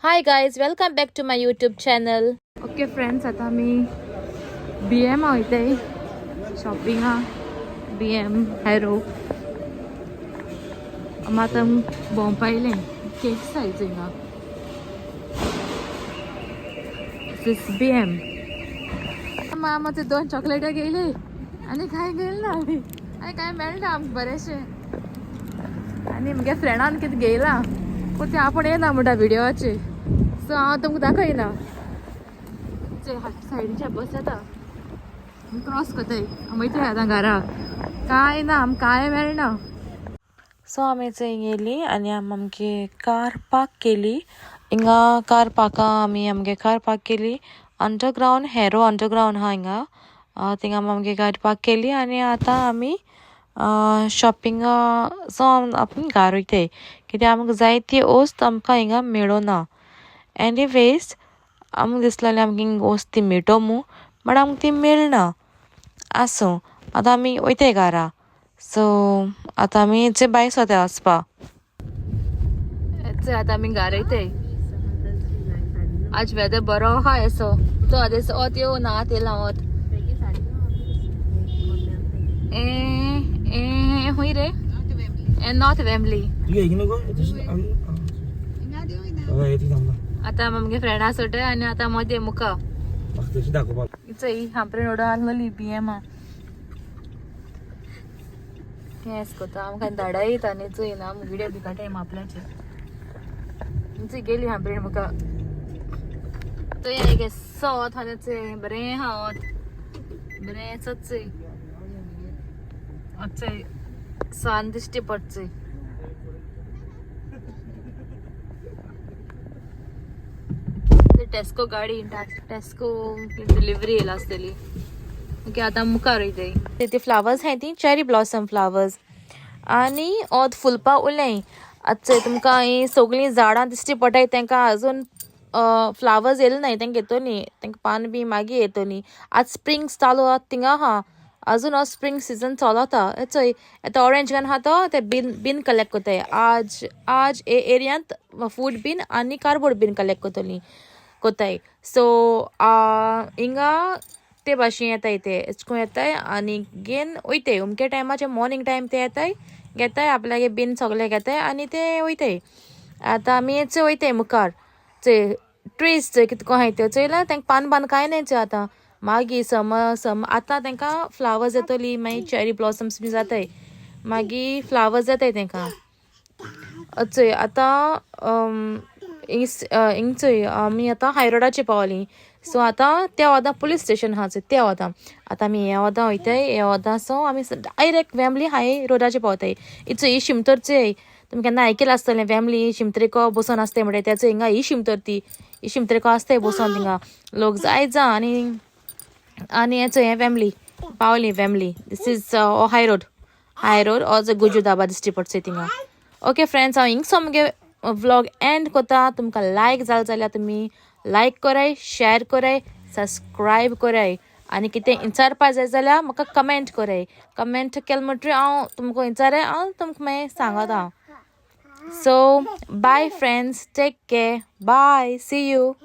Hi guys, welcome back to my YouTube channel. Okay friends, आतां आमी बी M वयताय शॉपिंगा. बी M Harrow आमी आतां भोंवपा येयलें. केक्स आहाय हिंगा. This B M. मामा ते दोन चॉकलेटां घेयली आनी कांय घेयलें ना आमी. आनी कांय मेळना आमकां बरेंशें. आनी म्हगे फ्रेंडान कितें घेयलां पूण तें आपूण येना म्हणटा विडियोचे, सो हांव तुमकां दाखयना. सायडीच्या बस येता, क्रॉस करताय. आमी वयताय आतां घरा. कांय ना, आमकां कांय मेळना. सो आमी थंय गेली आनी आमी आमगे कार पार्क केली. हिंगा कार पार्का आमी आमगे कार पार्क केली. अंडरग्रावंड, हॅरो अंडरग्रावंड आहा हिंगा, थिंगा आमी आमगे गाडी पार्क केली. आनी आतां आमी शॉपिंगा सो आमी घार वयताय, कित्याक आमकां जाय ती वस्त आमकां हिंगा मेळना. एनीवेज, आमकां दिसलेलें आमकां हिंगा वस्त ती मेळटो म्हूण, बट आमकां ती मेळना. आसूं, आतां आमी वयताय घारा. सो आतां आमी बाय सोदता वचपा. आतां आमी घार वयताय. आज वेदर बरो आहा असो. तो आतां वत येवना, आतां येयलां वत. ए ए खूंय रे? ए नॉर्थ वेम्बली. आतां आमगे फ्रेंडा सोडटाय आनी आतां मदें मुखा चोय हांपरे रोडा आहलोली बी एमा. हेंच कोता आमकां धाडायत आनी चोय ना आमी विडियो बी काडटाय आपल्याचे. चोय गेली हांपरे मुखा. चोय गे सोत आहा चोय, बरें आहा वत, बरें चोय चोय, सान दिश्टी पडचोय. टेस्को गाडी, टेस्को डिलिव्हरी येयला आसतली. ओके, आतां मुखार वयताय. ते फ्लावर्स आहाय ती चेरी ब्लॉसम फ्लावर्स आनी ओत फुलपा उरलें. आतां चोय तुमकां हीं सगळीं झाडां दिश्टी पडटाय, तेंकां अजून फ्लावर्स येयले नाय. तेंकां येतली, तेंकां पान बी मागीर येतली. आतां स्प्रिंग चालू आहा थिंगा आहा, अजून हो स्प्रिंग सिजन चलता. चोय आतां ऑरेंज गान आहा तो ते बीन बीन कलेक्ट करताय. आज आज ए एरियांत फूड बीन आनी कार्डबोर्ड बीन कलेक्ट करतली कोताय. सो हिंगा ते भाशेन येताय, ते एचको येताय आनी घेन वयताय. अमके टायमाचे मॉर्निंग टायम ते येताय, घेताय आपल्यागे बीन सगळे घेताय आनी ते वयताय. आतां आमी चोय वयताय मुखार. चोय ट्रीज चोय कितको आहाय त्यो चोयला. तेंका पान बान कांय नाय चोय. आतां मागीर सम सम आतां तेंकां फ्लावर्स येतली, मागीर चेरी ब्लॉसम्स बी जाताय, मागीर फ्लावर्स जाताय तेंकां. चोय आतां हिंग चोय आमी आतां हाय रोडाचेर पावलीं. सो आतां त्या वोदां पुलीस स्टेशन आहा चोय, त्या वोदां आतां आमी ह्या वोदां वयताय. ह्या वोदां सो आमी डायरेक्ट वेम्बली हाय रोडाचेर पावताय. चोय ही शिमतर चोय, तुमी केन्ना आयकलां आसतलें वेम्बली शिमतरेको बसोन आसताय म्हणटा तेचो. हिंगा ही शिमतर, ती ही शिमतरेको आसताय बसोन थिंगा लोक जाय जा. आनी आनी हें चोय हें वेम्बली पावली. Wembley this is high road, high road हो जो गुजू दाबा दिश्टी पडचो थिंगा. ओके फ्रेंड्स, हांव हिंगसो मुगे व्लॉग एंड कोता. तुमकां लायक जालें जाल्यार तुमी लायक कराय, शेअर कराय, सबस्क्रायब कराय आनी कितें विचारपा जाय जाल्यार म्हाका कमेंट कराय. कमेंट केलें म्हणटकीर हांव तुमकां विचाराय, हांव तुमकां मागीर सांगता. So bye friends, take care, bye, see you.